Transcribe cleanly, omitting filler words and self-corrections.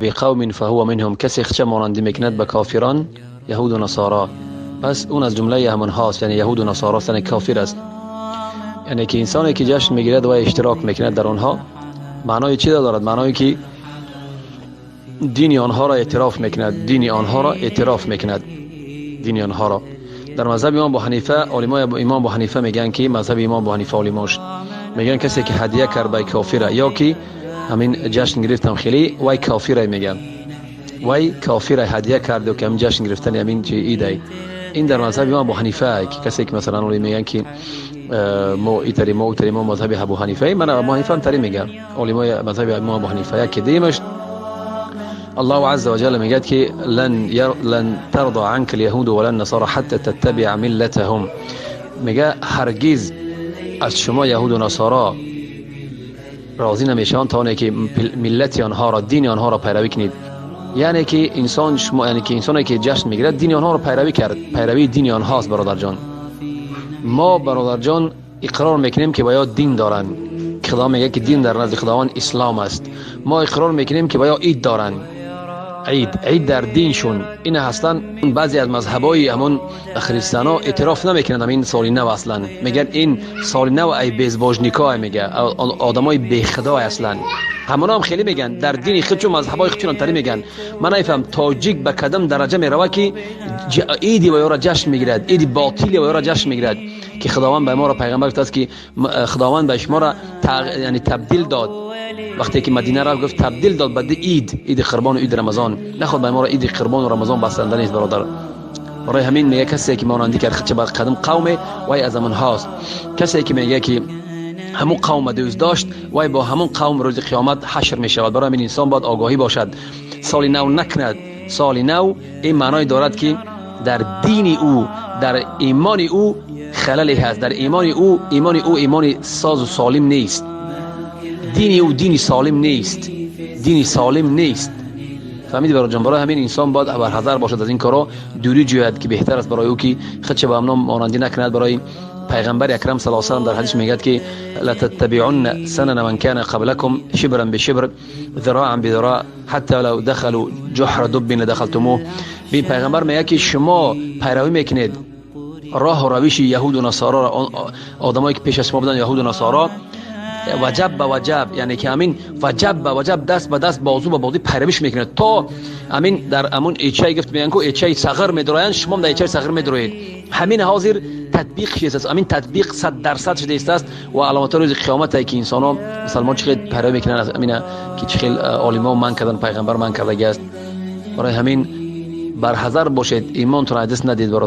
بقوم فهو منهم. کسی خچه مانندی میکند به کافران یهود و نصارا، پس اون از جمله همون هاست، یعنی یهود و نصارا، یعنی کافر است. یعنی که انسانی که جشن میگیرد و اشتراک میکند در آنها، معنای چی دارد؟ معنای که دین آنها را اعتراف میکند، دین آنها را اعتراف میکند، دین آنها را. در مذهب امام ابو حنیفه، علمای امام ابو حنیفه میگن که مذهب امام ابو حنیفه علماش میگن کسی که هدیه کرد به کافر یا که همین جشن گرفتم خیلی وای کافر میگن، وای کافر هدیه کرد و که هم جشن گرفتن همین چی ایده. این در مذهب امام ابو حنیفه که کسی که مثلا میگن که ما ایتری ما اوتری ما مذهب ابو حنیفه، من ابو حنیفه هم تری میگم، علمای مذهب امام ابو حنیفه که دیمش الله عز وجل میگه که لن ترضى عنك اليهود ولا النصارى حتى تتبع ملتهم. میگه هرگز از شما یهود و نصارا راضی نمیشن تا اونی که ملت آنها را، دین آنها را پیروی کنید. یعنی که انسان شما، یعنی که انسانی که جشن میگیرد دین آنها را پیروی کرد، پیروی دین آنهاست. برادر جان، ما برادر جان اقرار میکنیم که باید دین دارن. خدا میگه که دین در نزد خداوند اسلام است. ما اقرار میکنیم که باید عید دارن، عید در دینشون. این اصلا بعضی از مذهبای همون خریستانا اعتراف نمیکنن این سال نو، اصلا میگن این سال نو ای bezbožnikا، میگه آدمای بی خدا اصلا. همونا هم خیلی میگن در دین خودشون، مذهبای خودشون تری میگن. من نفهم تاجیک به کدام درجه میروه که عیدی و یارا جشن میگیرد، عید باطلی و یارا جشن میگیرد که خداوند به ما را پیغمبر گفت است که خداوند به شما را یعنی تبدیل داد. وقتی که مدینه را گفت تبدیل داد به عید، عید قربان و عید رمضان. نخود به ما را عید قربان و رمضان بسنده نیست برادر. برای همین میگه کسی که مانندی کرد خودش بر قدم قوم وای از من هاست. کسی که میگه که همون قوم دوست داشت وای با همون قوم روز قیامت حشر میشود. برای همین انسان باید آگاهی باشد، سال نو نکند. سال نو این معنای دارد که در دین او، در ایمان او خللی هست، در ایمان او، ایمان او ایمان ساز و سالم نیست، دین او دینی سالم نیست، دینی سالم نیست. فهمیدی برای جان؟ برای همین انسان باید بر حذر باشد از این کارا، دوری جوید که بهتر است برای او که خودش به امنام مانندی نکند. برای پیغمبر اکرم صلی الله علیه و سلم در حدیث میگه که لا تتبعن سنن من كان قبلكم شبرا بشبر ذراعا بذراع حتى لو دخلوا جحر دب لدخلتموه. بین پیغمبر میگه که شما پیروی میکنید راه و روش یهود و نصارا، آدمایی که پیش از شما بودن یهود و نصارا، وجب به وجب، یعنی که همین وجب به وجب، دست به دست، بازو به بازو پیرویش میکنه تا همین در همون ایچای گفت میگن که ایچای صغر میدروین، شما در ایچای صغر میدروید. همین حاضر تطبیق شده است، همین تطبیق 100% شده است و علامت روز قیامت که انسان ها مسلمان چقدر پیروی میکنن از همین که چخیل عالما من کردن، پیغمبر من کرده است. برای همین بر حذر باشید، ایمانتون از دست ندید برادر.